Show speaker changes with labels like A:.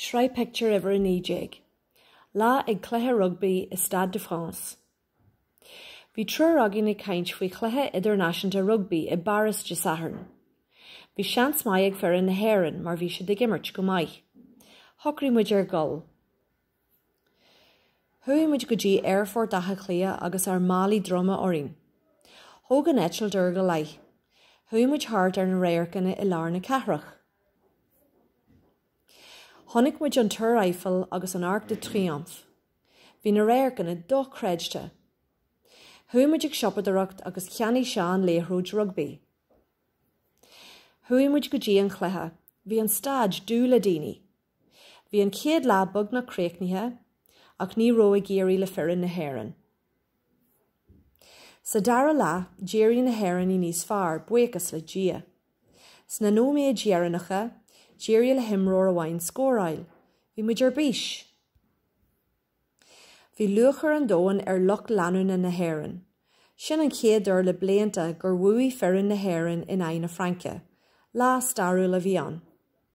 A: Sraith pictiúr uimhir 19. Lá ag cluiche rugbaí i Stade de France. Bhí triúr againn ag caint faoi chluiche idirnáisiúnta rugbaí i bPáras Dé Sathairn. Bhí seans maith ag foireann na hÉireann mar bhí siad ag imirt go maith. Shocraigh muid ar dhul. Chuaigh muid go dtí Aerfort Átha Cliath agus ár málaí droma orainn. Thóg an eitilt uair go leith. Chuaigh muid thart ar na radharcanna i lár na cathrach. Chonaic muid an Túr Eiffel agus an Arc de Triomphe. Bhí na radharcanna dochreidte. Chuaigh muid ag siopadóireacht agus cheannaigh Seán liathróid rugbaí. Chuaigh muid go dtí an chluiche. Bhí an staid dubh le daoine. Bhí an chéad leath beagnach críochnaithe ach ní raibh ag éirí le foireann na hÉireann. Sa dara leath, d'éirigh na hÉireannaigh níos fearr, buíochas le Dia. Sna nóiméid dheireanacha, d'éirigh le himreoir amháin scóráil. Bhí muid ar bís! Bhí lúcháir an domhain ar lucht leanúna na hÉireann. Sin an chéad uair le blianta gur bhuaigh foireann na hÉireann in aghaidh na Fraince. Lá stairiúil a bhí ann.